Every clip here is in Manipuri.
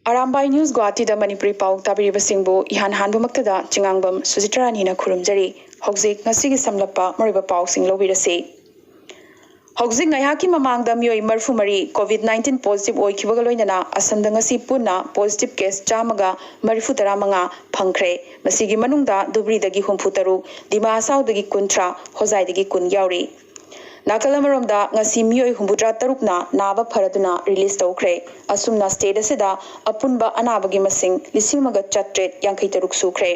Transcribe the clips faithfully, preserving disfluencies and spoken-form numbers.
ꯑꯔꯥꯝꯕꯥꯏ ꯅ꯭ꯌꯨꯁ ꯒꯨꯋꯥꯍꯥꯇꯤꯗ ꯃꯅꯤꯄꯨꯔꯤ ꯄꯥꯎ ꯇꯥꯕꯤꯔꯤꯕꯁꯤꯡꯕꯨ ꯏꯍꯥꯟ ꯍꯥꯟꯕꯃꯛꯇꯗ ꯆꯤꯉꯥꯡꯕꯝ ꯁꯨꯖꯤꯇ꯭ꯔꯥꯅꯤꯅ ꯈꯨꯔꯨꯝꯖꯔꯤ꯫ ꯍꯧꯖꯤꯛ ꯉꯁꯤꯒꯤ ꯁꯝꯂꯞꯄ ꯃꯔꯨꯑꯣꯏꯕ ꯄꯥꯎꯁꯤꯡ ꯂꯧꯕꯤꯔꯁꯤ꯫ ꯍꯧꯖꯤꯛ ꯉꯥꯏꯍꯥꯛꯀꯤ ꯃꯃꯥꯡꯗ ꯃꯤꯑꯣꯏ ꯃꯔꯤꯐꯨ ꯃꯔꯤ COVID nineteen positive ꯑꯣꯏꯈꯤꯕꯒ ꯂꯣꯏꯅꯅ ꯑꯁꯝꯗ ꯉꯁꯤ ꯄꯨꯟꯅ positive case ꯆꯥꯝꯃꯒ ꯃꯔꯤꯐꯨ ꯇꯔꯥ ꯃꯉꯥ ꯐꯪꯈ꯭ꯔꯦ꯫ ꯃꯁꯤꯒꯤ ꯃꯅꯨꯡꯗ ꯙꯨꯕ꯭ꯔꯤꯗꯒꯤ ꯍꯨꯝꯐꯨ ꯇꯔꯨꯛ, ꯗꯤꯃꯥ ꯍꯁꯥꯎꯗꯒꯤ ꯀꯨꯟꯊ꯭ꯔꯥ, ꯍꯣꯖꯥꯏꯗꯒꯤ ꯀꯨꯟ ꯌꯥꯎꯔꯤ꯫ ꯅꯥꯀꯜ ꯑꯃꯔꯣꯝꯗ ꯉꯁꯤ ꯃꯤꯑꯣꯏ ꯍꯨꯝꯐꯨꯇꯔꯥ ꯇꯔꯨꯛꯅ ꯅꯥꯕ ꯐꯔꯗꯨꯅ release ꯇꯧꯈ꯭ꯔꯦ꯫ ꯑꯁꯨꯝꯅ state ꯑꯁꯤꯗ ꯑꯄꯨꯟꯕ ꯑꯅꯥꯕꯒꯤ ꯃꯁꯤꯡ ꯂꯤꯁꯤꯡ ꯑꯃꯒ ꯆꯥꯇ꯭ꯔꯦꯠ ꯌꯥꯡꯈꯩ ꯇꯔꯨꯛ ꯁꯨꯈ꯭ꯔꯦ꯫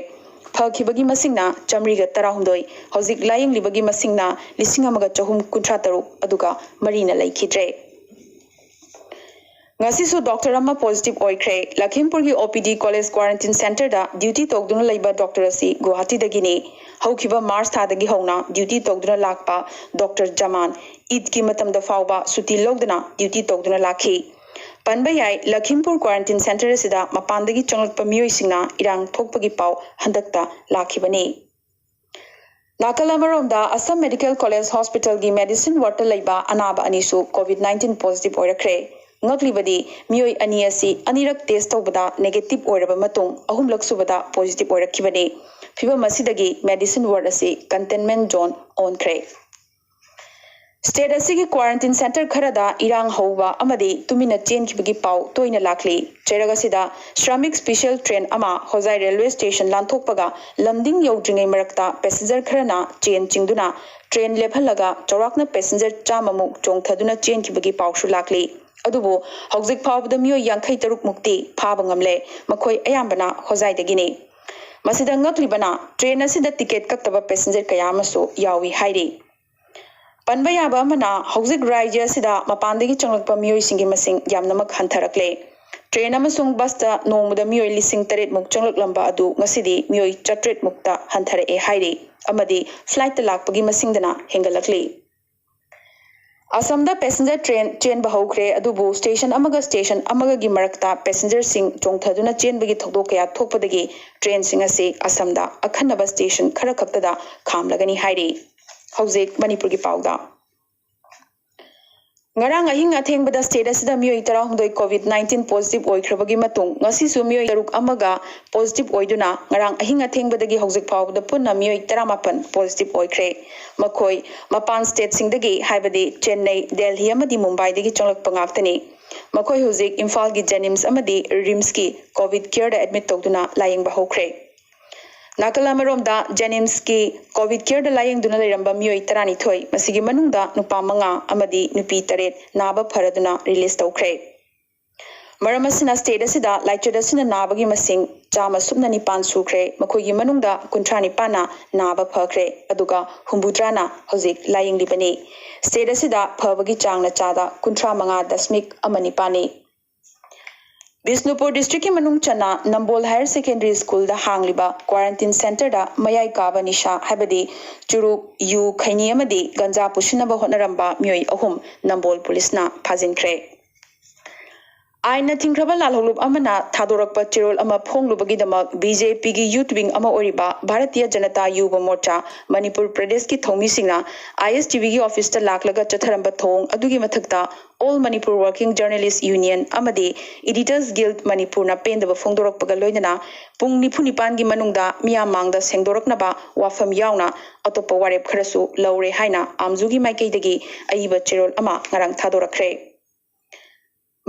ꯐꯈꯤꯕꯒꯤ ꯃꯁꯤꯡꯅ ꯆꯥꯃꯔꯤꯒ ꯇꯔꯥꯍꯨꯝꯗꯣꯏ, ꯍꯧꯖꯤꯛ ꯂꯥꯌꯦꯡꯂꯤꯕꯒꯤ ꯃꯁꯤꯡꯅ ꯂꯤꯁꯤꯡ ꯑꯃꯒ ꯆꯍꯨꯝ ꯀꯨꯟꯊ꯭ꯔꯥ ꯇꯔꯨꯛ, ꯑꯗꯨꯒ ꯃꯔꯤꯅ ꯂꯩꯈꯤꯗ꯭ꯔꯦ꯫ ꯉꯁꯤꯁꯨ doctor ꯑꯃ positive ꯑꯣꯏꯈ꯭ꯔꯦ꯫ ꯂꯈꯤꯝꯄꯨꯔꯒꯤ OPD college quarantine centreꯗ duty ꯇꯧꯗꯨꯅ ꯂꯩꯕ doctor ꯑꯁꯤ ꯒꯨꯋꯥꯍꯥꯇꯤꯗꯒꯤꯅꯤ꯫ ꯍꯧꯈꯤꯕ March ꯊꯥꯗꯒꯤ ꯍꯧꯅ duty ꯇꯧꯗꯨꯅ ꯂꯥꯛꯄ doctor ꯖꯃꯥꯟ ꯏꯗꯀꯤ ꯃꯇꯝꯗ ꯐꯥꯎꯕ ꯁꯨꯇꯤ ꯂꯧꯗꯅ duty ꯇꯧꯗꯨꯅ ꯂꯥꯛꯈꯤ꯫ ꯄꯟꯕ ꯌꯥꯏ, ꯂꯈꯤꯝꯄꯨꯔ quarantine centre ꯑꯁꯤꯗ ꯃꯄꯥꯟꯗꯒꯤ ꯆꯪꯂꯛꯄ ꯃꯤꯑꯣꯏꯁꯤꯡꯅ ꯏꯔꯥꯡ ꯊꯣꯛꯄꯒꯤ ꯄꯥꯎ ꯍꯟꯗꯛꯇ ꯂꯥꯛꯈꯤꯕꯅꯤ꯫ ꯅꯥꯀꯜ ꯑꯃꯔꯣꯝꯗ, ꯑꯁꯝ ꯃꯦꯗꯤꯀꯦꯜ ꯀꯣꯂꯦꯖ ꯍꯣꯁꯄꯤꯇꯥꯜꯒꯤ ꯃꯦꯗꯤꯁꯤꯟ ꯋꯥꯔꯗꯇ ꯂꯩꯕ ꯑꯅꯥꯕ ꯑꯅꯤꯁꯨ COVID nineteen positive ꯑꯣꯏꯔꯛꯈ꯭ꯔꯦ꯫ ꯉꯛꯂꯤꯕꯗꯤ, ꯃꯤꯑꯣꯏ ꯑꯅꯤ ꯑꯁꯤ ꯑꯅꯤꯔꯛ test ꯇꯧꯕꯗ negative ꯑꯣꯏꯔꯕ ꯃꯇꯨꯡ, ꯑꯍꯨꯝꯂꯛ ꯁꯨꯕꯗ positive ꯑꯣꯏꯔꯛꯈꯤꯕꯅꯤ꯫ ꯐꯤꯚꯝ ꯑꯁꯤꯗꯒꯤ ꯃꯦꯗꯤꯁꯤꯟ ꯋꯥꯔꯗ ꯑꯁꯤ containment zone ꯑꯣꯟꯈ꯭ꯔꯦ꯫ State ꯑꯁꯤꯒꯤ quarantine centre ꯈꯔꯗ ꯏꯔꯥꯡ ꯍꯧꯕ ꯑꯃꯗꯤ ꯇꯨꯃꯤꯟꯅ ꯆꯦꯟꯈꯤꯕꯒꯤ ꯄꯥꯎ ꯇꯣꯏꯅ ꯂꯥꯛꯂꯤ꯫ ꯆꯩꯔꯛ ꯑꯁꯤꯗ ꯁ꯭ꯔꯃꯤꯛ special train ꯑꯃ ꯍꯣꯖꯥꯏ railway station ꯂꯥꯟꯊꯣꯛꯄꯒ ꯂꯝꯗꯤꯡ ꯌꯧꯗ꯭ꯔꯤꯉꯩ ꯃꯔꯛꯇ passenger ꯈꯔꯅ chain ꯆꯤꯡꯗꯨꯅ train ꯂꯦꯞꯍꯜꯂꯒ ꯆꯥꯎꯔꯥꯛꯅ passenger ꯆꯥꯝꯃꯃꯨꯛ ꯆꯣꯡꯊꯗꯨꯅ ꯆꯦꯟꯈꯤꯕꯒꯤ ꯄꯥꯎꯁꯨ ꯂꯥꯛꯂꯤ꯫ ꯑꯗꯨꯕꯨ ꯍꯧꯖꯤꯛ ꯐꯥꯎꯕꯗ ꯃꯤꯑꯣꯏ ꯌꯥꯡꯈꯩ ꯇꯔꯨꯛ ꯃꯨꯛꯇꯤ ꯐꯥꯕ ꯉꯝꯂꯦ꯫ ꯃꯈꯣꯏ ꯑꯌꯥꯝꯕꯅ ꯍꯣꯖꯥꯏꯗꯒꯤꯅꯤ꯫ ꯃꯁꯤꯗ ꯉꯛꯂꯤꯕꯅ, train ꯑꯁꯤꯗ ticket ꯀꯛꯇꯕ passenger ꯀꯌꯥ ꯑꯃꯁꯨ ꯌꯥꯎꯏ ꯍꯥꯏꯔꯤ꯫ ꯄꯟꯕ ꯌꯥꯕ ꯑꯃꯅ, ꯍꯧꯖꯤꯛ ꯔꯥꯖ꯭ꯌ ꯑꯁꯤꯗ ꯃꯄꯥꯟꯗꯒꯤ ꯆꯪꯂꯛꯄ ꯃꯤꯑꯣꯏꯁꯤꯡꯒꯤ ꯃꯁꯤꯡ ꯌꯥꯝꯅꯃꯛ ꯍꯟꯊꯔꯛꯂꯦ꯫ Train ꯑꯃꯁꯨꯡ busꯇ ꯅꯣꯡꯃꯗ ꯃꯤꯑꯣꯏ ꯂꯤꯁꯤꯡ ꯇꯔꯦꯠ ꯃꯨꯛ ꯆꯪꯂꯛꯂꯝꯕ ꯑꯗꯨ ꯉꯁꯤꯗꯤ ꯃꯤꯑꯣꯏ ꯆꯥꯇ꯭ꯔꯦꯠ ꯃꯨꯛꯇ ꯍꯟꯊꯔꯛꯑꯦ ꯍꯥꯏꯔꯤ, ꯑꯃꯗꯤ flightꯇ ꯂꯥꯛꯄꯒꯤ ꯃꯁꯤꯡꯗꯅ ꯍꯦꯟꯒꯠꯂꯛꯂꯤ꯫ ꯑꯁꯥꯝꯗ passenger train ꯆꯦꯟꯕ ꯍꯧꯈ꯭ꯔꯦ, ꯑꯗꯨꯕꯨ station ꯑꯃꯒ station ꯑꯃꯒꯒꯤ ꯃꯔꯛꯇ passengerꯁꯤꯡ ꯆꯣꯡꯊꯗꯨꯅ ꯆꯦꯟꯕꯒꯤ ꯊꯧꯗꯣꯛ ꯀꯌꯥ ꯊꯣꯛꯄꯗꯒꯤ trainꯁꯤꯡ ꯑꯁꯤ ꯑꯁꯥꯝꯗ ꯑꯈꯟꯅꯕ station ꯈꯔꯈꯛꯇꯗ ꯈꯥꯝꯂꯒꯅꯤ ꯍꯥꯏꯔꯤ꯫ ꯍꯧꯖꯤꯛ ꯃꯅꯤꯄꯨꯔꯒꯤ ꯄꯥꯎꯗ꯫ ꯉꯔꯥꯡ ꯑꯍꯤꯡ ꯑꯊꯦꯡꯕꯗ state ꯑꯁꯤꯗ ꯃꯤꯑꯣꯏ ꯇꯔꯥꯍꯨꯝꯗꯣꯏ COVID nineteen positive ꯑꯣꯏꯈ꯭ꯔꯕꯒꯤ ꯃꯇꯨꯡ, ꯉꯁꯤꯁꯨ ꯃꯤꯑꯣꯏ ꯇꯔꯨꯛ ꯑꯃꯒ positive ꯑꯣꯏꯗꯨꯅ ꯉꯔꯥꯡ ꯑꯍꯤꯡ ꯑꯊꯦꯡꯕꯗꯒꯤ ꯍꯧꯖꯤꯛ ꯐꯥꯎꯕꯗ ꯄꯨꯟꯅ ꯃꯤꯑꯣꯏ ꯇꯔꯥꯃꯥꯄꯟ positive ꯑꯣꯏꯈ꯭ꯔꯦ꯫ ꯃꯈꯣꯏ ꯃꯄꯥꯟ stateꯁꯤꯡꯗꯒꯤ, ꯍꯥꯏꯕꯗꯤ ꯆꯦꯟꯅꯩ, ꯗꯦꯜꯍꯤ ꯑꯃꯗꯤ ꯃꯨꯝꯕꯥꯏꯗꯒꯤ ꯆꯪꯂꯛꯄ ꯉꯥꯛꯇꯅꯤ꯫ ꯃꯈꯣꯏ ꯍꯧꯖꯤꯛ ꯏꯝꯐꯥꯜꯒꯤ JNIMS ꯑꯃꯗꯤ RIMSꯀꯤ COVID careꯗ admit ꯇꯧꯗꯨꯅ ꯂꯥꯌꯦꯡꯕ ꯍꯧꯈ꯭ꯔꯦ꯫ ꯅꯥꯀꯜ ꯑꯃꯔꯣꯝꯗ, JNIMSꯀꯤ COVID careꯗ ꯂꯥꯌꯦꯡꯗꯨꯅ ꯂꯩꯔꯝꯕ ꯃꯤꯑꯣꯏ ꯇꯔꯥꯅꯤꯊꯣꯏ, ꯃꯁꯤꯒꯤ ꯃꯅꯨꯡꯗ ꯅꯨꯄꯥ ꯃꯉꯥ ꯑꯃꯗꯤ ꯅꯨꯄꯤ ꯇꯔꯦꯠ ꯅꯥꯕ ꯐꯔꯗꯨꯅ release ꯇꯧꯈ꯭ꯔꯦ꯫ ꯃꯔꯝ ꯑꯁꯤꯅ, state ꯑꯁꯤꯗ ꯂꯥꯏꯆꯠ ꯑꯁꯤꯅ ꯅꯥꯕꯒꯤ ꯃꯁꯤꯡ ꯆꯥꯝꯃ ꯁꯨꯞꯅ ꯅꯤꯄꯥꯟ ꯁꯨꯈ꯭ꯔꯦ꯫ ꯃꯈꯣꯏꯒꯤ ꯃꯅꯨꯡꯗ ꯀꯨꯟꯊ꯭ꯔꯥ ꯅꯤꯄꯥꯟꯅ ꯅꯥꯕ ꯐꯈ꯭ꯔꯦ, ꯑꯗꯨꯒ ꯍꯨꯝꯐꯨꯇꯔꯥꯅ ꯍꯧꯖꯤꯛ ꯂꯥꯌꯦꯡꯂꯤꯕꯅꯤ꯫ State ꯑꯁꯤꯗ ꯐꯕꯒꯤ ꯆꯥꯡꯅ ꯆꯥꯗ ꯀꯨꯟꯊ꯭ꯔꯥ ꯃꯉꯥ ꯗꯁꯃꯤꯛ ꯑꯃ ꯅꯤꯄꯥꯟꯅꯤ꯫ ꯕꯤꯁꯅꯨꯄꯨꯔ districtꯀꯤ ꯃꯅꯨꯡ ꯆꯟꯅ ꯅꯝꯕꯣꯜ Higher Secondary Schoolꯗ ꯍꯥꯡꯂꯤꯕ quarantine centreꯗ ꯃꯌꯥꯏ ꯀꯥꯕ ꯅꯤꯁꯥ, ꯍꯥꯏꯕꯗꯤ ꯆꯨꯔꯨꯞ, ꯌꯨ, ꯈꯩꯅꯤ ꯑꯃꯗꯤ ꯒꯟꯖꯥ ꯄꯨꯁꯤꯟꯅꯕ ꯍꯣꯠꯅꯔꯝꯕ ꯃꯤꯑꯣꯏ ꯑꯍꯨꯝ ꯅꯝꯕꯣꯜ ꯄꯨꯂꯤꯁꯅ ꯐꯥꯖꯤꯟꯈ꯭ꯔꯦ꯫ ꯑꯥꯏꯟꯅ ꯊꯤꯡꯈ꯭ꯔꯕ ꯂꯥꯜꯍꯧꯂꯨꯞ ꯑꯃꯅ ꯊꯥꯗꯣꯔꯛꯄ ꯆꯦꯔꯣꯜ ꯑꯃ ꯐꯣꯡꯂꯨꯕꯒꯤꯗꯃꯛ BJPꯒꯤ youth wing ꯑꯃ ꯑꯣꯏꯔꯤꯕ ꯚꯥꯔꯇꯤꯌ ꯖꯅꯇꯥ ꯌꯨꯕ ꯃꯣꯔꯆꯥ ꯃꯅꯤꯄꯨꯔ ꯄ꯭ꯔꯗꯦꯁꯀꯤ ꯊꯧꯃꯤꯁꯤꯡꯅ ISTVꯒꯤ officeꯇ ꯂꯥꯛꯂꯒ ꯆꯠꯊꯔꯝꯕ ꯊꯧꯑꯣꯡ ꯑꯗꯨꯒꯤ ꯃꯊꯛꯇ All Manipur Working Journalist Union ꯑꯃꯗꯤ Editors Guild ꯃꯅꯤꯄꯨꯔꯅ ꯄꯦꯟꯗꯕ ꯐꯣꯡꯗꯣꯔꯛꯄꯒ ꯂꯣꯏꯅꯅ ꯄꯨꯡ ꯅꯤꯐꯨ ꯅꯤꯄꯥꯟꯒꯤ ꯃꯅꯨꯡꯗ ꯃꯤꯌꯥꯝ ꯃꯥꯡꯗ ꯁꯦꯡꯗꯣꯔꯛꯅꯕ ꯋꯥꯐꯝ ꯌꯥꯎꯅ ꯑꯇꯣꯞꯄ ꯋꯥꯔꯦꯞ ꯈꯔꯁꯨ ꯂꯧꯔꯦ ꯍꯥꯏꯅ ꯑꯥꯝꯖꯨꯒꯤ ꯃꯥꯏꯀꯩꯗꯒꯤ ꯑꯏꯕ ꯆꯦꯔꯣꯜ ꯑꯃ ꯉꯔꯥꯡ ꯊꯥꯗꯣꯔꯛꯈ꯭ꯔꯦ꯫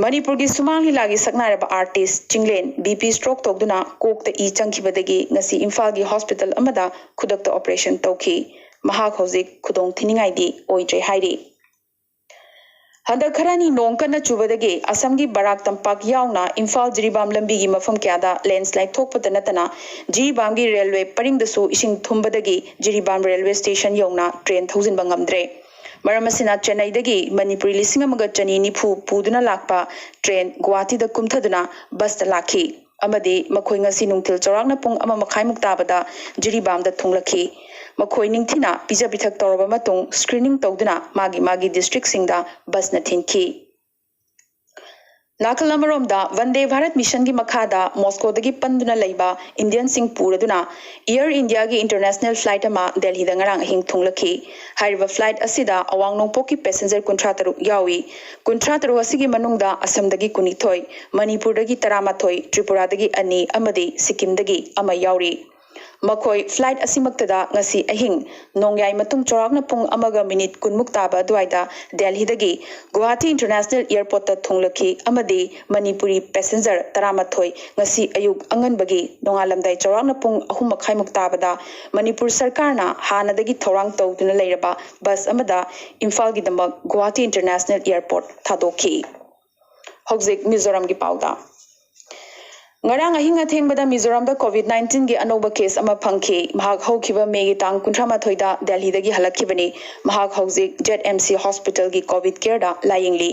ꯃꯅꯤꯄꯨꯔꯒꯤ ꯁꯨꯃꯥꯡ ꯂꯤꯂꯥꯒꯤ ꯁꯛꯅꯥꯏꯔꯕ artist ꯆꯤꯡꯂꯦꯟ BP stroke ꯇꯧꯗꯨꯅ ꯀꯣꯛꯇ ꯏ ꯆꯪꯈꯤꯕꯗꯒꯤ ꯉꯁꯤ ꯏꯝꯐꯥꯜꯒꯤ hospital ꯑꯃꯗ ꯈꯨꯗꯛꯇ operation ꯇꯧꯈꯤ꯫ ꯃꯍꯥꯛ ꯍꯧꯖꯤꯛ ꯈꯨꯗꯣꯡ ꯊꯤꯅꯤꯡꯉꯥꯏꯗꯤ ꯑꯣꯏꯗ꯭ꯔꯦ ꯍꯥꯏꯔꯤ꯫ ꯍꯟꯗꯛ ꯈꯔꯅꯤ ꯅꯣꯡ ꯀꯟꯅ ꯆꯨꯕꯗꯒꯤ ꯑꯁꯥꯝꯒꯤ ꯕꯔꯥꯛ ꯇꯝꯄꯥꯛ ꯌꯥꯎꯅ ꯏꯝꯐꯥꯜ ꯖꯤꯔꯤꯕꯥꯝ ꯂꯝꯕꯤꯒꯤ ꯃꯐꯝ ꯀꯌꯥꯗ landslide ꯊꯣꯛꯄꯇ ꯅꯠꯇꯅ ꯖꯤꯔꯤꯕꯥꯝꯒꯤ railway ꯄꯔꯤꯡꯗꯁꯨ ꯏꯁꯤꯡ ꯊꯨꯝꯕꯗꯒꯤ ꯖꯤꯔꯤꯕꯥꯝ railway station ꯌꯧꯅ train ꯊꯧꯖꯤꯟꯕ ꯉꯝꯗ꯭ꯔꯦ꯫ ꯃꯔꯝ ꯑꯁꯤꯅ ꯆꯦꯟꯅꯩꯗꯒꯤ ꯃꯅꯤꯄꯨꯔꯤ ꯂꯤꯁꯤꯡ ꯑꯃꯒ ꯆꯅꯤ ꯅꯤꯐꯨ ꯄꯨꯗꯨꯅ ꯂꯥꯛꯄ train ꯒꯨꯋꯥꯍꯥꯇꯤꯗ ꯀꯨꯝꯊꯗꯨꯅ busꯇ ꯂꯥꯛꯈꯤ ꯑꯃꯗꯤ ꯃꯈꯣꯏ ꯉꯁꯤ ꯅꯨꯡꯊꯤꯜ ꯆꯥꯎꯔꯥꯛꯅ ꯄꯨꯡ ꯑꯃ ꯃꯈꯥꯏꯃꯨꯛ ꯇꯥꯕꯗ ꯖꯤꯔꯤꯕꯥꯝꯗ ꯊꯨꯡꯂꯛꯈꯤ꯫ ꯃꯈꯣꯏ ꯅꯤꯡꯊꯤꯅ ꯄꯤꯖ ꯄꯤꯊꯛ ꯇꯧꯔꯕ ꯃꯇꯨꯡ screening ꯇꯧꯗꯨꯅ ꯃꯥꯒꯤ ꯃꯥꯒꯤ districtꯁꯤꯡꯗ busꯅ ꯊꯤꯟꯈꯤ꯫ ꯅꯥꯀꯜ ꯑꯃꯔꯣꯝꯗ, ꯚꯟꯗꯦ ꯚꯥꯔꯠ ꯃꯤꯁꯟꯒꯤ ꯃꯈꯥꯗ ꯃꯣꯁꯀꯣꯗꯒꯤ ꯄꯟꯗꯨꯅ ꯂꯩꯕ ꯏꯟꯗꯤꯌꯟꯁꯤꯡ ꯄꯨꯔꯗꯨꯅ ꯏꯌꯔ ꯏꯟꯗꯤꯌꯥꯒꯤ ꯏꯟꯇꯔꯅꯦꯁꯅꯦꯜ ꯐ꯭ꯂꯥꯏꯠ ꯑꯃ ꯗꯦꯜꯍꯤꯗ ꯉꯔꯥꯡ ꯑꯍꯤꯡ ꯊꯨꯡꯂꯈꯤ꯫ ꯍꯥꯏꯔꯤꯕ ꯐ꯭ꯂꯥꯏꯠ ꯑꯁꯤꯗ ꯑꯋꯥꯡ ꯅꯣꯡꯄꯣꯛꯀꯤ ꯄꯦꯁꯦꯟꯖꯔ ꯀꯨꯟꯊ꯭ꯔꯥ ꯇꯔꯨꯛ ꯌꯥꯎꯏ꯫ ꯀꯨꯟꯊ꯭ꯔꯥ ꯇꯔꯨꯛ ꯑꯁꯤꯒꯤ ꯃꯅꯨꯡꯗ ꯑꯁꯝꯗꯒꯤ ꯀꯨꯟꯅꯤꯊꯣꯏ, ꯃꯅꯤꯄꯨꯔꯗꯒꯤ ꯇꯔꯥꯃꯥꯊꯣꯏ, ꯇ꯭ꯔꯤꯄꯨꯔꯥꯗꯒꯤ ꯑꯅꯤ ꯑꯃꯗꯤ ꯁꯤꯛꯀꯤꯝꯗꯒꯤ ꯑꯃ ꯌꯥꯎꯔꯤ꯫ ꯃꯈꯣꯏ ꯐ꯭ꯂꯥꯏꯠ ꯑꯁꯤꯃꯛꯇꯗ ꯉꯁꯤ ꯑꯍꯤꯡ ꯅꯣꯡꯌꯥꯏ ꯃꯇꯨꯡ ꯆꯥꯎꯔꯥꯛꯅ ꯄꯨꯡ ꯑꯃꯒ ꯃꯤꯅꯤꯠ ꯀꯨꯟꯃꯨꯛ ꯇꯥꯕ ꯑꯗꯨꯋꯥꯏꯗ ꯗꯦꯜꯍꯤꯗꯒꯤ ꯒꯨꯋꯥꯍꯥꯇꯤ ꯏꯟꯇꯔꯅꯦꯁꯅꯦꯜ ꯏꯌꯔꯄꯣꯔꯠꯇ ꯊꯨꯡꯂꯈꯤ ꯑꯃꯗꯤ ꯃꯅꯤꯄꯨꯔꯤ ꯄꯦꯁꯦꯟꯖꯔ ꯇꯔꯥꯃꯥꯊꯣꯏ ꯉꯁꯤ ꯑꯌꯨꯛ ꯑꯉꯟꯕꯒꯤ ꯅꯣꯡꯉꯥꯜꯂꯝꯗꯥꯏ ꯆꯥꯎꯔꯥꯛꯅ ꯄꯨꯡ ꯑꯍꯨꯝ ꯃꯈꯥꯏꯃꯨꯛ ꯇꯥꯕꯗ ꯃꯅꯤꯄꯨꯔ ꯁꯔꯀꯥꯔꯅ ꯍꯥꯟꯅꯗꯒꯤ ꯊꯧꯔꯥꯡ ꯇꯧꯗꯨꯅ ꯂꯩꯔꯕ ꯕꯁ ꯑꯃꯗ ꯏꯝꯐꯥꯜꯒꯤꯗꯃꯛ ꯒꯨꯋꯥꯍꯥꯇꯤ ꯏꯟꯇꯔꯅꯦꯁꯅꯦꯜ ꯏꯌꯔꯄꯣꯔꯠ ꯊꯥꯗꯣꯛꯈꯤ꯫ ꯍꯧꯖꯤꯛ ꯃꯤꯖꯣꯔꯥꯝꯒꯤ ꯄꯥꯎꯗ꯫ ꯉꯔꯥꯡ ꯑꯍꯤꯡ ꯑꯊꯦꯡꯕꯗ ꯃꯤꯖꯣꯔꯥꯝꯗ ꯀꯣꯚꯤꯗ ꯅꯥꯏꯟꯇꯤꯟꯒꯤ ꯑꯅꯧꯕ ꯀꯦꯁ ꯑꯃ ꯐꯪꯈꯤ꯫ ꯃꯍꯥꯛ ꯍꯧꯈꯤꯕ ꯃꯦꯒꯤ ꯇꯥꯡ ꯀꯨꯟꯊ꯭ꯔꯥ ꯃꯥꯊꯣꯏꯗ ꯗꯦꯜꯍꯤꯗꯒꯤ ꯍꯜꯂꯛꯈꯤꯕꯅꯤ꯫ ꯃꯍꯥꯛ ꯍꯧꯖꯤꯛ ꯖꯦꯠ ꯑꯦꯝ ꯁꯤ ꯍꯣꯁꯄꯤꯇꯥꯜꯒꯤ ꯀꯣꯚꯤꯗ ꯀꯦꯌꯔꯗ ꯂꯥꯌꯦꯡꯂꯤ꯫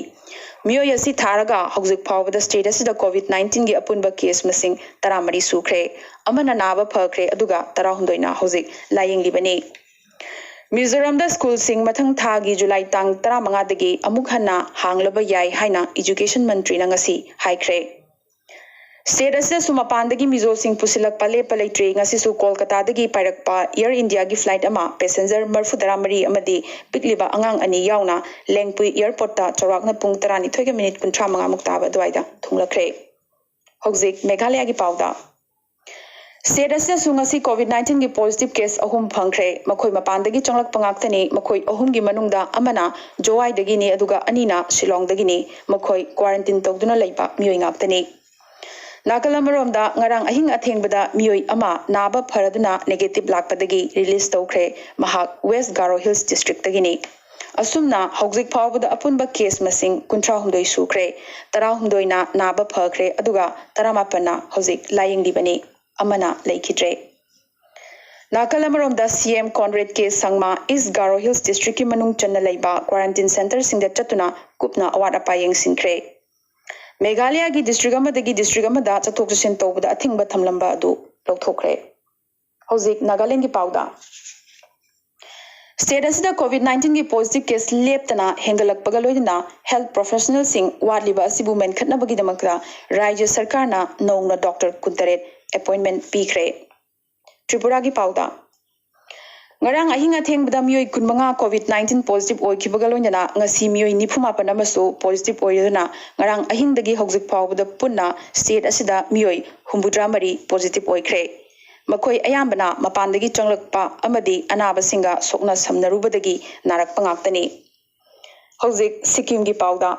ꯃꯤꯑꯣꯏ ꯑꯁꯤ ꯊꯥꯔꯒ ꯍꯧꯖꯤꯛ ꯐꯥꯎꯕꯗ ꯁ꯭ꯇꯦꯠ ꯑꯁꯤꯗ ꯀꯣꯚꯤꯗ ꯅꯥꯏꯟꯇꯤꯟꯒꯤ ꯑꯄꯨꯟꯕ ꯀꯦꯁ ꯃꯁꯤꯡ ꯇꯔꯥꯃꯔꯤ ꯁꯨꯈ꯭ꯔꯦ꯫ ꯑꯃꯅ ꯅꯥꯕ ꯐꯈ꯭ꯔꯦ, ꯑꯗꯨꯒ ꯇꯔꯥꯍꯨꯝꯗꯣꯏꯅ ꯍꯧꯖꯤꯛ ꯂꯥꯌꯦꯡꯂꯤꯕꯅꯤ꯫ ꯃꯤꯖꯣꯔꯥꯝꯗ ꯁ꯭ꯀꯨꯜꯁꯤꯡ ꯃꯊꯪ ꯊꯥꯒꯤ ꯖꯨꯂꯥꯏ ꯇꯥꯡ ꯇꯔꯥꯃꯉꯥꯗꯒꯤ ꯑꯃꯨꯛ ꯍꯟꯅ ꯍꯥꯡꯂꯕ ꯌꯥꯏ ꯍꯥꯏꯅ ꯏꯖꯨꯀꯦꯁꯟ ꯃꯟꯇ꯭ꯔꯤꯅ ꯉꯁꯤ ꯍꯥꯏꯈ꯭ꯔꯦ꯫ ꯁ꯭ꯇꯦꯠ ꯑꯁꯤꯗꯁꯨ ꯃꯄꯥꯟꯗꯒꯤ ꯃꯤꯖꯣꯁꯤꯡ ꯄꯨꯁꯤꯜꯂꯛꯄ ꯂꯦꯞꯄ ꯂꯩꯇ꯭ꯔꯤ꯫ ꯉꯁꯤꯁꯨ ꯀꯣꯜꯀꯇꯥꯗꯒꯤ ꯄꯥꯏꯔꯛꯄ ꯏꯌꯔ ꯏꯟꯗꯤꯌꯥꯒꯤ ꯐ꯭ꯂꯥꯏꯠ ꯑꯃ ꯄꯦꯁꯦꯟꯖꯔ ꯃꯔꯤꯐꯨ ꯇꯔꯥꯃꯔꯤ ꯑꯃꯗꯤ ꯄꯤꯛꯂꯤꯕ ꯑꯉꯥꯡ ꯑꯅꯤ ꯌꯥꯎꯅ ꯂꯦꯡꯄꯨꯏ ꯏꯌꯔꯄꯣꯔꯠꯇ ꯆꯥꯎꯔꯥꯛꯅ ꯄꯨꯡ ꯇꯔꯥꯅꯤꯊꯣꯏꯒ ꯃꯤꯅꯤꯠ ꯀꯨꯟꯊ꯭ꯔꯥ ꯃꯉꯥꯃꯨꯛ ꯇꯥꯕ ꯑꯗꯨꯋꯥꯏꯗ ꯊꯨꯡꯂꯛꯈ꯭ꯔꯦ꯫ ꯍꯧꯖꯤꯛ ꯃꯦꯘꯥꯂꯌꯥꯒꯤ ꯄꯥꯎꯗ꯫ ꯁ꯭ꯇꯦꯠ ꯑꯁꯤꯗꯁꯨ ꯉꯁꯤ ꯀꯣꯚꯤꯗ ꯅꯥꯏꯟꯇꯤꯟꯒꯤ ꯄꯣꯖꯤꯇꯤꯚ ꯀꯦꯁ ꯑꯍꯨꯝ ꯐꯪꯈ꯭ꯔꯦ꯫ ꯃꯈꯣꯏ ꯃꯄꯥꯟꯗꯒꯤ ꯆꯪꯂꯛꯄ ꯉꯥꯛꯇꯅꯤ꯫ ꯃꯈꯣꯏ ꯑꯍꯨꯝꯒꯤ ꯃꯅꯨꯡꯗ ꯑꯃꯅ ꯖꯣꯋꯥꯏꯗꯒꯤꯅꯤ, ꯑꯗꯨꯒ ꯑꯅꯤꯅ ꯁꯤꯂꯣꯡꯗꯒꯤꯅꯤ꯫ ꯃꯈꯣꯏ ꯀ꯭ꯋꯥꯔꯦꯟꯇꯤꯟ ꯇꯧꯗꯨꯅ ꯂꯩꯕ ꯃꯤꯑꯣꯏ ꯉꯥꯛꯇꯅꯤ꯫ ꯅꯥꯀꯜ ꯑꯃꯔꯣꯝꯗ, ꯉꯔꯥꯡ ꯑꯍꯤꯡ ꯑꯊꯦꯡꯕꯗ ꯃꯤꯑꯣꯏ ꯑꯃ ꯅꯥꯕ ꯐꯔꯗꯨꯅ ꯅꯦꯒꯦꯇꯤꯚ ꯂꯥꯛꯄꯗꯒꯤ ꯔꯤꯂꯤꯖ ꯇꯧꯈ꯭ꯔꯦ꯫ ꯃꯍꯥꯛ ꯋꯦꯁ ꯒꯥꯔꯣ ꯍꯤꯜꯁ ꯗꯤꯁꯇ꯭ꯔꯤꯛꯇꯒꯤꯅꯤ꯫ ꯑꯁꯨꯝꯅ ꯍꯧꯖꯤꯛ ꯐꯥꯎꯕꯗ ꯑꯄꯨꯟꯕ ꯀꯦꯁ ꯃꯁꯤꯡ ꯀꯨꯟꯊ꯭ꯔꯥꯍꯨꯝꯗꯣꯏ ꯁꯨꯈ꯭ꯔꯦ꯫ ꯇꯔꯥꯍꯨꯝꯗꯣꯏꯅ ꯅꯥꯕ ꯐꯈ꯭ꯔꯦ, ꯑꯗꯨꯒ ꯇꯔꯥꯃꯥꯄꯟꯅ ꯍꯧꯖꯤꯛ ꯂꯥꯌꯦꯡꯂꯤꯕꯅꯤ꯫ ꯑꯃꯅ ꯂꯩꯈꯤꯗ꯭ꯔꯦ꯫ ꯅꯥꯀꯜ ꯑꯃꯔꯣꯝꯗ, ꯁꯤ ꯑꯦꯝ ꯀꯣꯟꯔꯦꯗ ꯀꯦ ꯁꯪꯃꯥ ꯏꯁ ꯒꯥꯔꯣ ꯍꯤꯜꯁ ꯗꯤꯁꯇ꯭ꯔꯤꯛꯀꯤ ꯃꯅꯨꯡ ꯆꯟꯅ ꯂꯩꯕ ꯀ꯭ꯋꯥꯔꯦꯟꯇꯤꯟ ꯁꯦꯟꯇꯔꯁꯤꯡꯗ ꯆꯠꯇꯨꯅ ꯀꯨꯞꯅ ꯑꯋꯥꯠ ꯑꯄꯥ ꯌꯦꯡꯁꯤꯟꯈ꯭ꯔꯦ꯫ ꯃꯦꯘꯥꯂꯌꯥꯒꯤ ꯗꯤꯁꯇ꯭ꯔꯤꯛ ꯑꯃꯗꯒꯤ ꯗꯤꯁꯇ꯭ꯔꯤꯛ ꯑꯃꯗ ꯆꯠꯊꯣꯛ ꯆꯠꯁꯤꯟ ꯇꯧꯕꯗ ꯑꯊꯤꯡꯕ ꯊꯝꯂꯝꯕ ꯑꯗꯨ ꯂꯧꯊꯣꯛꯈ꯭ꯔꯦ꯫ ꯍꯧꯖꯤꯛ ꯅꯥꯒꯥꯂꯦꯟꯒꯤ ꯄꯥꯎꯗ꯫ ꯁ꯭ꯇꯦꯠ ꯑꯁꯤꯗ ꯀꯣꯚꯤꯗ ꯅꯥꯏꯟꯇꯤꯟꯒꯤ ꯄꯣꯖꯤꯇꯤꯚ ꯀꯦꯁ ꯂꯦꯞꯇꯅ ꯍꯦꯟꯒꯠꯂꯛꯄꯒ ꯂꯣꯏꯅꯅ ꯍꯦꯜꯊ ꯄ꯭ꯔꯣꯐꯦꯁꯅꯦꯜꯁꯤꯡ ꯋꯥꯠꯂꯤꯕ ꯑꯁꯤꯕꯨ ꯃꯦꯟꯈꯠꯅꯕꯒꯤꯗꯃꯛꯇ ꯔꯥꯖ꯭ꯌ ꯁꯔꯀꯥꯔꯅ ꯅꯧꯅ ꯗꯣꯛꯇꯔ ꯀꯨꯟꯇꯔꯦꯠ ꯑꯦꯄꯣꯏꯟꯃꯦꯟ ꯄꯤꯈ꯭ꯔꯦ꯫ ꯇ꯭ꯔꯤꯄꯨꯔꯥꯒꯤ ꯄꯥꯎꯗ꯫ ꯉꯔꯥꯡ ꯑꯍꯤꯡ ꯑꯊꯦꯡꯕꯗ ꯃꯤꯑꯣꯏ ꯀꯨꯟꯃꯉꯥ ꯀꯣꯚꯤꯗ ꯅꯥꯏꯟꯇꯤꯟ ꯄꯣꯖꯤꯇꯤꯚ ꯑꯣꯏꯈꯤꯕꯒ ꯂꯣꯏꯅꯅ ꯉꯁꯤ ꯃꯤꯑꯣꯏ ꯅꯤꯐꯨ ꯃꯥꯄꯟ ꯑꯃꯁꯨ ꯄꯣꯖꯤꯇꯤꯚ ꯑꯣꯏꯔꯗꯨꯅ ꯉꯔꯥꯡ ꯑꯍꯤꯡꯗꯒꯤ ꯍꯧꯖꯤꯛ ꯐꯥꯎꯕꯗ ꯄꯨꯟꯅ ꯁ꯭ꯇꯦꯠ ꯑꯁꯤꯗ ꯃꯤꯑꯣꯏ ꯍꯨꯝꯐꯨꯇꯔꯥ ꯃꯔꯤ ꯄꯣꯖꯤꯇꯤꯚ ꯑꯣꯏꯈ꯭ꯔꯦ꯫ ꯃꯈꯣꯏ ꯑꯌꯥꯝꯕꯅ ꯃꯄꯥꯟꯗꯒꯤ ꯆꯪꯂꯛꯄ ꯑꯃꯗꯤ ꯑꯅꯥꯕꯁꯤꯡꯒ ꯁꯣꯛꯅ ꯁꯝꯅꯔꯨꯕꯗꯒꯤ ꯅꯥꯔꯛꯄ ꯉꯥꯛꯇꯅꯤ꯫ ꯍꯧꯖꯤꯛ ꯁꯤꯛꯀꯤꯝꯒꯤ ꯄꯥꯎꯗ꯫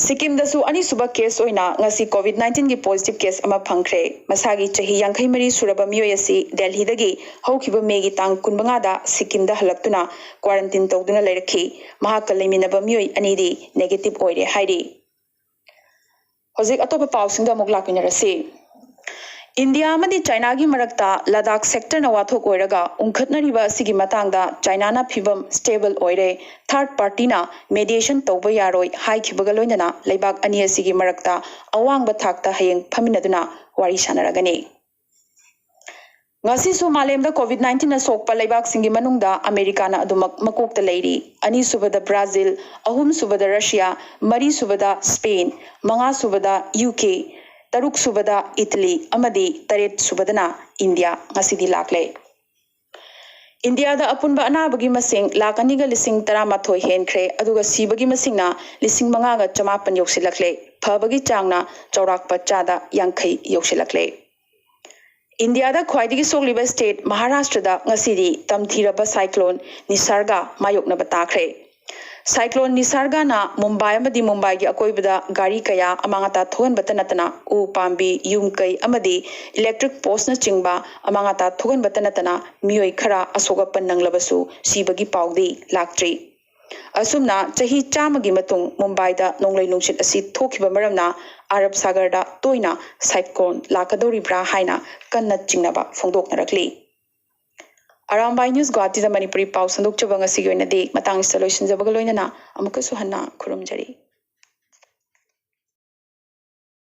ꯁꯤꯛꯀꯤꯝꯗꯁꯨ ꯑꯅꯤꯁꯨꯕ ꯀꯦꯁ ꯑꯣꯏꯅ ꯉꯁꯤ ꯀꯣꯚꯤꯗ ꯅꯥꯏꯟꯇꯤꯟꯒꯤ ꯄꯣꯖꯤꯇꯤꯚ ꯀꯦꯁ ꯑꯃ ꯐꯪꯈ꯭ꯔꯦ꯫ ꯃꯁꯥꯒꯤ ꯆꯍꯤ ꯌꯥꯡꯈꯩ ꯃꯔꯤ ꯁꯨꯔꯕ ꯃꯤꯑꯣꯏ ꯑꯁꯤ ꯗꯦꯜꯍꯤꯗꯒꯤ ꯍꯧꯈꯤꯕ ꯃꯦꯒꯤ ꯇꯥꯡ ꯀꯨꯟꯃꯉꯥꯗ ꯁꯤꯛꯀꯤꯝꯗ ꯍꯜꯂꯛꯇꯨꯅ ꯀ꯭ꯋꯥꯔꯦꯟꯇꯤꯟ ꯇꯧꯗꯨꯅ ꯂꯩꯔꯛꯈꯤ꯫ ꯃꯍꯥꯛꯀ ꯂꯩꯃꯤꯟꯅꯕ ꯃꯤꯑꯣꯏ ꯑꯅꯤꯗꯤ ꯅꯦꯒꯦꯇꯤꯚ ꯑꯣꯏꯔꯦ ꯍꯥꯏꯔꯤ꯫ ꯍꯧꯖꯤꯛ ꯑꯇꯣꯞꯄ ꯄꯥꯎꯁꯤꯡꯗ ꯑꯃꯨꯛ ꯂꯥꯛꯃꯤꯟꯅꯔꯁꯤ꯫ ꯏꯟꯗꯤꯌꯥ ꯑꯃꯗꯤ ꯆꯥꯏꯅꯥꯒꯤ ꯃꯔꯛꯇ ꯂꯗꯥꯈ ꯁꯦꯛꯇꯔꯅ ꯋꯥꯊꯣꯛ ꯑꯣꯏꯔꯒ ꯎꯪꯈꯠꯅꯔꯤꯕ ꯑꯁꯤꯒꯤ ꯃꯇꯥꯡꯗ ꯆꯥꯏꯅꯥꯅ ꯐꯤꯚꯝ ꯁ꯭ꯇꯦꯕꯜ ꯑꯣꯏꯔꯦ, ꯊꯥꯔꯗ ꯄꯥꯔꯇꯤꯅ ꯃꯦꯗꯤꯌꯦꯁꯟ ꯇꯧꯕ ꯌꯥꯔꯣꯏ ꯍꯥꯏꯈꯤꯕꯒ ꯂꯣꯏꯅꯅ ꯂꯩꯕꯥꯛ ꯑꯅꯤ ꯑꯁꯤꯒꯤ ꯃꯔꯛꯇ ꯑꯋꯥꯡꯕ ꯊꯥꯛꯇ ꯍꯌꯦꯡ ꯐꯝꯃꯤꯟꯅꯗꯨꯅ ꯋꯥꯔꯤ ꯁꯥꯟꯅꯔꯒꯅꯤ꯫ ꯉꯁꯤꯁꯨ ꯃꯥꯂꯦꯝꯗ ꯀꯣꯚꯤꯗ ꯅꯥꯏꯟꯇꯤꯟꯅ ꯁꯣꯛꯄ ꯂꯩꯕꯥꯛꯁꯤꯡꯒꯤ ꯃꯅꯨꯡꯗ ꯑꯃꯦꯔꯤꯀꯥꯅ ꯑꯗꯨꯃꯛ ꯃꯀꯣꯛꯇ ꯂꯩꯔꯤ꯫ ꯑꯅꯤꯁꯨꯕꯗ ꯕ꯭ꯔꯥꯖꯤꯜ, ꯑꯍꯨꯝꯁꯨꯕꯗ ꯔꯁꯤꯌꯥ, ꯃꯔꯤꯁꯨꯕꯗ ꯁ꯭ꯄꯦꯟ, ꯃꯉꯥꯁꯨꯕꯗ ꯌꯨ ꯀꯦ, ꯇꯔꯨꯛꯁꯨꯕꯗ ꯏꯇꯂꯤ ꯑꯃꯗꯤ ꯇꯔꯦꯠꯁꯨꯕꯗꯅ ꯏꯟꯗꯤꯌꯥ ꯉꯁꯤꯗꯤ ꯂꯥꯛꯂꯦ꯫ ꯏꯟꯗꯤꯌꯥꯗ ꯑꯄꯨꯟꯕ ꯑꯅꯥꯕꯒꯤ ꯃꯁꯤꯡ ꯂꯥꯈ ꯑꯅꯤꯒ ꯂꯤꯁꯤꯡ ꯇꯔꯥꯃꯥꯊꯣꯏ ꯍꯦꯟꯈ꯭ꯔꯦ, ꯑꯗꯨꯒ ꯁꯤꯕꯒꯤ ꯃꯁꯤꯡꯅ ꯂꯤꯁꯤꯡ ꯃꯉꯥꯒ ꯆꯃꯥꯄꯟ ꯌꯧꯁꯤꯜꯂꯛꯂꯦ꯫ ꯐꯕꯒꯤ ꯆꯥꯡꯅ ꯆꯥꯎꯔꯥꯛꯄ ꯆꯥꯗ ꯌꯥꯡꯈꯩ ꯌꯧꯁꯤꯜꯂꯛꯂꯦ꯫ ꯏꯟꯗꯤꯌꯥꯗ ꯈ꯭ꯋꯥꯏꯗꯒꯤ ꯁꯣꯛꯂꯤꯕ ꯁ꯭ꯇꯦꯠ ꯃꯍꯥꯔꯥꯁꯇ꯭ꯔꯗ ꯉꯁꯤꯗꯤ ꯇꯝꯊꯤꯔꯕ ꯁꯥꯏꯀ꯭ꯂꯣꯟ ꯅꯤꯁꯥꯔꯒ ꯃꯥꯌꯣꯛꯅꯕ ꯇꯥꯈ꯭ꯔꯦ꯫ ꯁꯥꯏꯀ꯭ꯂꯣꯟ ꯅꯤꯁꯥꯔꯒꯅ ꯃꯨꯝꯕꯥꯏ ꯑꯃꯗꯤ ꯃꯨꯝꯕꯥꯏꯒꯤ ꯑꯀꯣꯏꯕꯗ ꯒꯥꯔꯤ ꯀꯌꯥ ꯑꯃꯥꯡ ꯑꯇꯥ ꯊꯣꯛꯍꯟꯕꯇ ꯅꯠꯇꯅ ꯎ ꯄꯥꯝꯕꯤ, ꯌꯨꯝ ꯀꯩ ꯑꯃꯗꯤ ꯏꯂꯦꯛꯇ꯭ꯔꯤꯛ ꯄꯣꯁꯅꯆꯤꯡꯕ ꯑꯃꯥꯡ ꯑꯇꯥ ꯊꯣꯛꯍꯟꯕꯇ ꯅꯠꯇꯅ ꯃꯤꯑꯣꯏ ꯈꯔ ꯑꯁꯣꯛ ꯑꯄꯟ ꯅꯪꯂꯕꯁꯨ ꯁꯤꯕꯒꯤ ꯄꯥꯎꯗꯤ ꯂꯥꯛꯇ꯭ꯔꯤ꯫ ꯑꯁꯨꯝꯅ ꯆꯍꯤ ꯆꯥꯝꯃꯒꯤ ꯃꯇꯨꯡ ꯃꯨꯝꯕꯥꯏꯗ ꯅꯣꯡꯂꯩ ꯅꯨꯡꯁꯤꯠ ꯑꯁꯤ ꯊꯣꯛꯈꯤꯕ ꯃꯔꯝꯅ ꯑꯔꯕ ꯁꯥꯒꯔꯗ ꯇꯣꯏꯅ ꯁꯥꯏꯀ꯭ꯂꯣꯟ ꯂꯥꯛꯀꯗꯧꯔꯤꯕ꯭ꯔꯥ ꯍꯥꯏꯅ ꯀꯟꯅ ꯆꯤꯡꯅꯕ ꯐꯣꯡꯗꯣꯛꯅꯔꯛꯂꯤ꯫ ꯑꯔꯥꯝꯕꯥꯏ ꯅ꯭ꯌꯨꯁ ꯒꯨꯋꯥꯍꯥꯇꯤꯗ ꯃꯅꯤꯄꯨꯔꯤ ꯄꯥꯎ ꯁꯟꯗꯣꯛꯆꯕ ꯉꯁꯤꯒꯤ ꯑꯣꯏꯅꯗꯤ ꯃꯇꯥꯡ ꯑꯁꯤꯗ ꯂꯣꯏꯁꯤꯟꯖꯕꯒ ꯂꯣꯏꯅꯅ ꯑꯃꯨꯛꯀꯁꯨ ꯍꯟꯅ ꯈꯨꯔꯨꯝꯖꯔꯤ꯫